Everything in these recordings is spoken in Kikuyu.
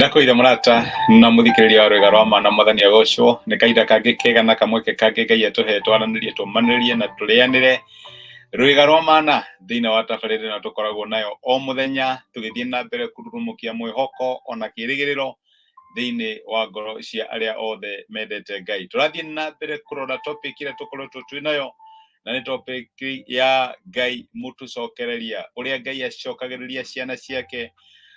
Ndakwĩire mũrata na mũthikĩrĩria wa rwĩga rwa ma na mwathani agocwo nĩ kahinda kangĩ kega na kamweke kangĩ Ngai atũhe twaranĩrie tũmanĩrie na tũrĩanĩre rwĩga rwa mana thĩinĩ wa tabarĩra ĩno tũkoragwo nayo o mũthenya tũgĩthiĩ na mbere kũrurumũkia mwĩhoko ona kĩrĩgĩrĩro thĩinĩ wa ngoro cia arĩa othe mendete Ngai. Tũrathiĩ na mbere kũrora topic ĩrĩa tũkoretwo twĩ nayo na nĩ topic ya Ngai mũtũcokereria, ũrĩa Ngai acokagĩrĩria ciana ciake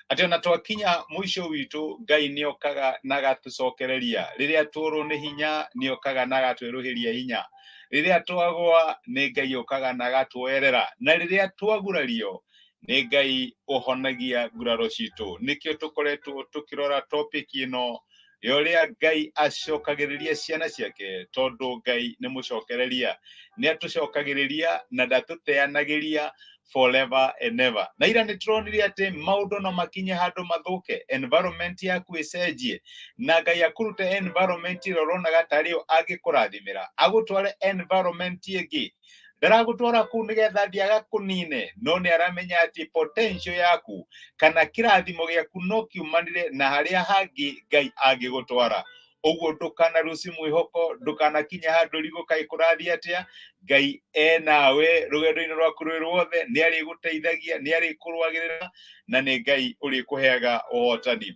atĩ ona twakinya mũico witũ Ngai nĩ okaga na agatũcokereria. Rĩrĩa tuorwo nĩ hinya nĩ okaga na agatwerũhĩria hinya. Rĩrĩa twagwa nĩ Ngai okaga na agatuoerera, na rĩrĩa twagurario nĩ Ngai ũhonagia nguraro citũ. Nĩkĩo tũkoretwo tũkĩrora topic ĩno ya ũrĩa Ngai acokagĩrĩria ciana ciake, tondũ Ngai nĩ mũcokereria, nĩ atũcokagĩrĩria na ndatũteanagĩria forever and ever. Na ira nĩ tũronire atĩ maũndũ no makinye handũ mathũke, environment yaku ĩcenjie, na Ngai akũrute environment ĩrĩa ũronaga tarĩ yo angĩkũrathimĩra, agũtware environment ĩngĩ. Ndaragũtwara kũu nĩgetha athiĩ agakũnine, no nĩ aramenya atĩ potential yaku kana kĩrathimo gĩaku no kiumanire na harĩa hangĩ Ngai angĩgũtwara. Ũguo ndũkanaruci mwĩhoko, ndũkanakinye handũ rigũ kaĩ kũrathiĩ atĩa, Ngai enawe rũgendo-inĩ rwaku rwĩ ruothe, nĩ arĩgũteithagia, nĩ arĩkũrũagĩrĩra, na nĩ Ngai ũrĩkũheaga ũhotani.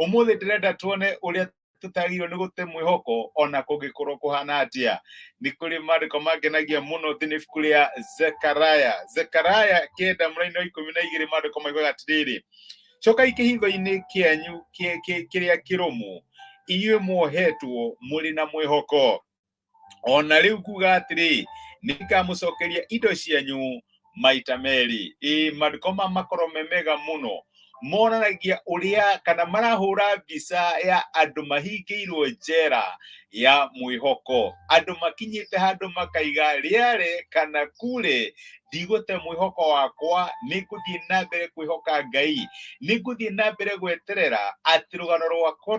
Ũmũthĩ ndĩrenda tuone ũrĩa tũtagĩrĩirwo nĩ gũte mwĩhoko ona kũngĩkorwo kũhana atĩa. Nĩ kũrĩ maandĩko mangenagia mũno thĩinĩ ibuku rĩa Zekaraya, Zekaraya 9 mũraini wa 12, maandĩko maigaga atĩrĩrĩ, cokai kĩhitho-inĩ kĩanyu kĩrĩa kĩrũmu, inyuĩ muohetwo mũrĩ na mwĩhoko. Ona rĩu kuga atĩrĩ, nĩngamũcokeria indo cianyu maita merĩ. Ĩ maandĩko ma makorwo me mega mũno, monanagia ũrĩa kana marahũra mbica ya andũ mahingĩirwo njera ya mwĩhoko, andũ makinyĩte handũ makaiga rĩare kana kure, ndigũte mwĩhoko wakwa, nĩngũthiĩ na mbere kwĩhoka Ngai, nĩngũthiĩ na mbere gweterera atĩ rũgano rwakwa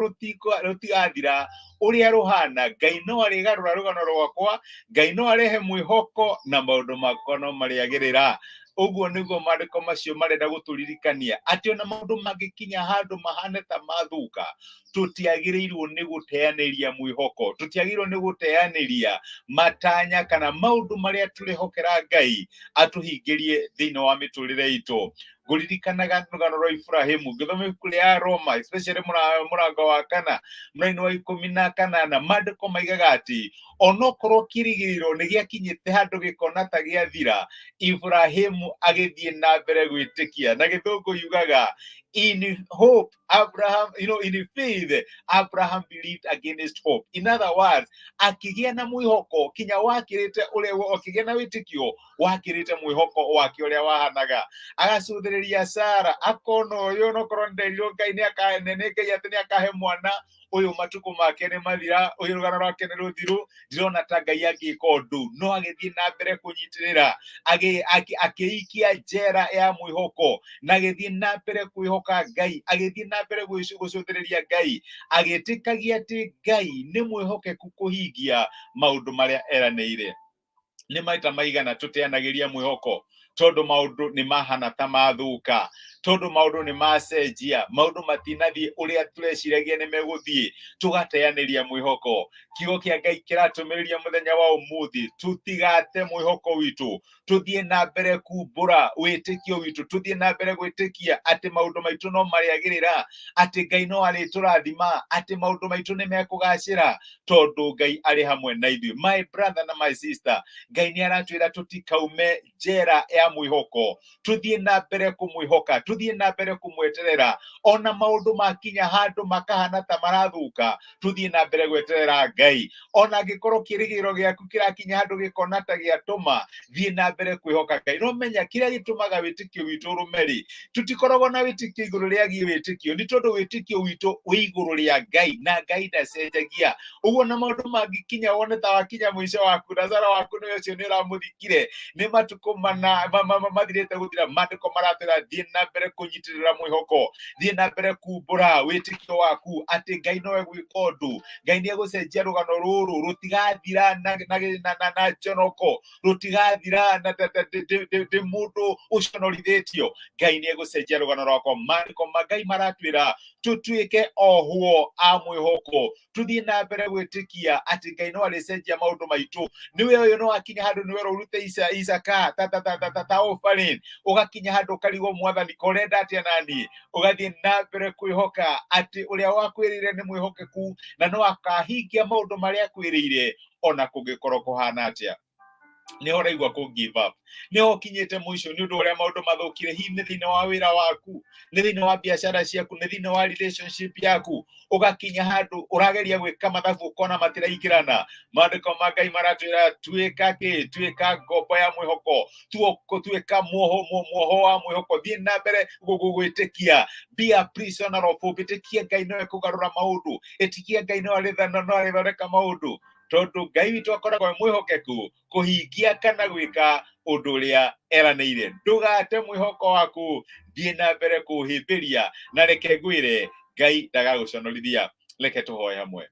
rũtigathira ũrĩa rũhana. Ngai no arĩgarũra rũgano rwakwa, Ngai no arehe mwĩhoko na maũndũ makwa no marĩagĩrĩra. Ũguo nĩguo maandĩko macio marenda gũtũririkania atĩ ona maũndũ mangĩkinya handũ mahane ta mathũka, tũtiagĩrĩirwo nĩ gũteanĩria mwĩhoko, tũtiagĩrĩirwo nĩ gũteanĩria matanya kana maũndũ marĩa tũrehokera Ngai atũhingĩrie thĩinĩ wa mĩtũrĩre itũ. Ngũririkanaga rũgano rwa Ibrahimu ngĩthoma ibuku rĩa Roma, especially mũrango wa 4 mũraini wa 18, maandĩko maigaga atĩ onokorwo kĩrĩgĩrĩro nĩ gĩakinyĩte handũ gĩkona ta gĩathira, Ibrahimu agĩthiĩ na mbere gwĩtĩkia. Na gĩthũngũ yugaga in hope Abraham, in faith Abraham believed against hope. In other words, akĩgĩa na mwĩhoko kinya wakĩrĩte ũrĩa, akĩgĩa na wĩtĩkio wakĩrĩte mwĩhoko wake ũrĩa wahanaga. Agacũthĩrĩria Sara akona ũyũ onokorwo nderirwo Ngai nĩ akahe, nĩ Ngai atĩ nĩ akahe mwana ũyũ, matukũ make nĩ mathira, ũyũ rũgano rwake nĩ rũthiru, ndirona ta Ngai angĩka ũndũ. No agĩthiĩ na mbere kũnyitĩrĩra, akĩikia njera ya mwĩhoko, na agĩthiĩ na mbere kwĩhoka Ngai, agĩthiĩ na mbere gũcũthĩrĩria Ngai, agĩtĩkagia atĩ Ngai nĩ mwĩhokeku kũhingia maũndũ marĩa eranĩire. Nĩ maita maigana tũteanagĩria mwĩhoko tondũ maũndũ nĩ mahana ta mathũka, tondũ maũndũ nĩ macenjia, maũndũ matinathiĩ ũrĩa tũreciragia nĩ megũthiĩ, tũgateanĩria mwĩhoko. Kiugo kĩa Ngai kĩratũmĩrĩria mũthenya wa ũmũthĩ tũtigate mwĩhoko witũ, tũthiĩ na mbere kumbũra wĩtĩkio witũ, tũthiĩ na mbere gwĩtĩkia atĩ maũndũ maitũ no marĩagĩrĩra, atĩ Ngai no arĩtũrathima, atĩ maũndũ maitũ nĩ mekũgacĩra, tondũ Ngai arĩ hamwe na ithuĩ. My brother na my sister, Ngai nĩ aratwĩra tũtikaume njera ya mwĩhoko, tũthiĩ na mbere kũmwĩhoka, tũthiĩ na mbere kũmweterera, ona maũndũ makinya handũ makahana ta marathũka, tũthiĩ na mbere gweterera Ngai. Ona angĩkorwo kĩrĩgĩrĩro gĩaku kĩrakinya handũ gĩkona ta gĩatũma, thiĩ na mbere kwĩhoka Ngai. No menya kĩrĩa gĩtũmaga wĩtĩkio witũ ũrũme rĩ, tũtikoragwo na wĩtĩkio igũrũ rĩagiĩ wĩtĩkio, nĩ tondũ wĩtĩkio witũ wĩ igũrũ rĩa Ngai, na Ngai ndacenjagia. Ũguo na maũndũ mangĩkinya wone ta wakinya mũico waku, Lazaro waku nĩ ũcio nĩ ũramũthikire, nĩ matukũ mana mathirĩte gũthira, maandĩko maratwĩra thiĩ na mbere kũnyitĩrĩra mwĩhoko, thiĩ na mbere kumbũra wĩtĩkio waku atĩ Ngai no egwĩka ũndũ, Ngai nĩ egũcenjia rũgano rũrũ, rũtigathira na njonoko, rũtigathira na ndĩ mũndũ ũconorithĩtio. Ngai nĩ egũcenjia rũgano rwakwa. Maandĩko ma Ngai maratwĩra tũtuĩke ohwo a mwĩhoko, tuthiĩ na mbere gwĩtĩkia atĩ Ngai no arĩcenjia maũndũ maitũ. Nĩwe ũyũ no akinya handũ nĩwe ũrute Isaka ta ta ta ta ta ta offering, ũgakinya handũ ũkarigwo Mwathani ko ũrenda atĩa naniĩ, ũgathiĩ na mbere kwĩhoka atĩ ũrĩa wakwĩrĩire nĩ mwĩhokeku na no akahingia maũndũ marĩa akwĩrĩire ona kũngĩkorwo kũhana atĩa. Nĩho ũraigua kũ give up, nĩho ũkinyĩte mũico nĩ ũndũ ũrĩa maũndũ mathũkire, hihi nĩ thĩinĩ wa wĩra waku, nĩ thĩinĩ wa biacara ciaku, nĩ thĩinĩ wa relationship yaku, ũgakinya handũ ũrageria gwĩka mathabu ũkona matiraingĩrana. Maandĩko ma Ngai maratwĩra tuĩka kĩ? Tuĩka ngombo ya mwĩhoko, tuĩka muoho wa mwĩhoko, thiĩ na mbere gwĩtĩkia, be a prisoner of hope. Ĩtĩkia Ngai no ekũgarũra maũndũ, ĩtĩkia Ngai no arĩthondeka maũndũ, tondũ Ngai witũ akoragwo e mwĩhokeku kũhingia kana gwĩka ũndũ ũrĩa eranĩire. Ndũgate mwĩhoko waku, thiĩ na mbere kũũhĩmbĩria, na reke ngwĩre Ngai ndagagũconorithia. Reke tũhoe hamwe.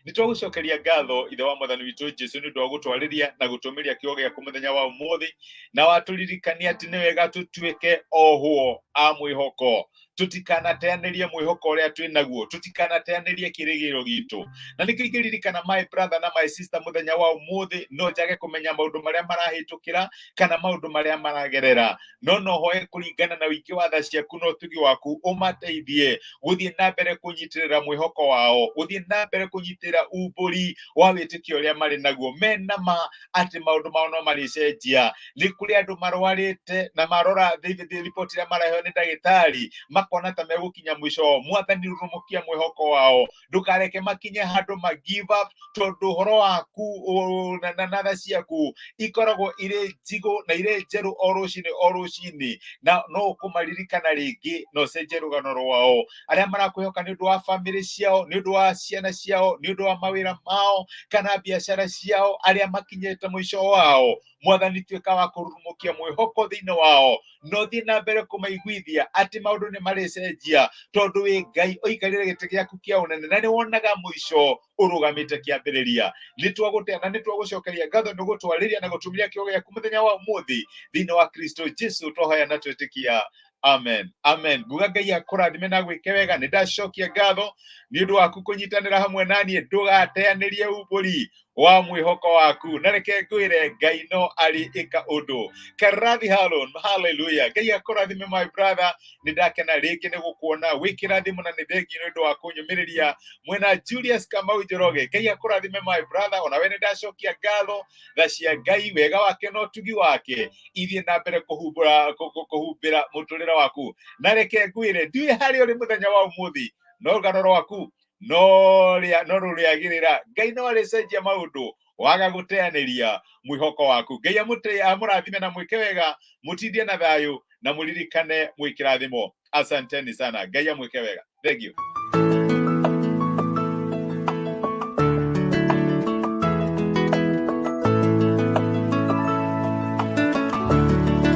Nĩ twagũcokeria ngatho Ithe wa Mwathani witũ Jesu nĩ ũndũ wa gũtwarĩria na gũtũmĩria kiugo gĩaku mũthenya wa ũmũthĩ, na watũririkania atĩ nĩ wega tũtuĩke ohwo a mwĩhoko, tũtikanateanĩrie mwĩhoko ũrĩa twĩ naguo, tũtikanateanĩrie kĩrĩgĩrĩro gitũ. Na nĩkĩo ingĩririkana my brother na my sister mũthenya wa ũmũthĩ, no njage kũmenya maũndũ marĩa marahĩtũkĩra kana maũndũ marĩa maragerera, no no hoe kũringana na ũingĩ wa tha ciaku na ũtugi waku ũmateithie gũthiĩ na mbere kũnyitĩrĩra mwĩhoko wao, gũthiĩ na mbere kũnyitĩrĩra umbũri wa wĩtĩkio ũrĩa marĩ naguo, mena ma atĩ maũndũ mao no marĩcenjia. Nĩ kũrĩ andũ marwarĩte na marora riboti ĩrĩa maraheo nĩ ndagĩtarĩ makona ta megũkinya mũico wao. Mwathani, rurumũkia mwĩhoko wao, ndũkareke makinye handũ ma give up, tondũ ũhoro waku na tha ciaku ikoragwo irĩ njigũ na irĩ njerũ o rũcinĩ o rũcinĩ, na no ũkũmaririkana rĩngĩ na ũcenjie rũgano rwao. Arĩa marakwĩhoka nĩ ũndũ wa bamĩrĩ ciao, nĩ ũndũ wa ciana ciao, nĩ ũndũ wa mawĩra mao kana biacara ciao, arĩa makinyĩte mũico wao, Mwathani tuĩka wa kũrurumũkia mwĩhoko thĩinĩ wao, no thiĩ na mbere kũmaiguithia atĩ maũndũ nĩ marĩcenjia, tondũ wĩ Ngai ũikarĩre gĩtĩ gĩaku kĩa ũnene na nĩ wonaga mũico ũrũgamĩte kĩambĩrĩria. Nĩ twagũtĩa na nĩ twagũcokeria ngatho nĩ gũtwarĩria na gũtũmĩria kiugo gĩaku mũthenya wa ũmũthĩ thĩinĩ wa Kristo Jesu twahoya na twĩtĩkia, amen, amen. Nguga Ngai akũrathime na gwĩke wega. Nĩ ndacokia ngatho nĩ ũndũ waku kũnyitanĩra hamwe na niĩ. Ndũgateanĩrie umbũri wa mwĩhoko waku, na reke ngwĩre Ngai no arĩ ĩka ũndũ. Karathi Harun, hallelujah. Ngai akũrathime my brother, nĩ ndakena rĩngĩ nĩ gũkuona wĩ kĩrathimo na nĩ thengiũ nĩ ũndũ wa kũnyũmĩrĩria. Mwena Julius Kamau Njoroge, Ngai akũrathime my brother, ona we nĩ ndacokia ngatho. Tha cia Ngai, wega wake na ũtugi wake ithiĩ na mbere kũhumbĩra mũtũrĩre waku. Na reke ngwĩre ndiũĩ harĩa ũrĩ mũthenya wa ũmũthĩ, no rũgano rwaku no rũrĩagĩrĩra. Ngai no arĩcenjia maũndũ waga gũteanĩria mwĩhoko waku. Ngai amũrathime na mwĩke wega, mũtindie na thayũ na mũririkane mwĩ kĩrathimo. Asanteni sana, Ngai amwĩke wega. Thank you.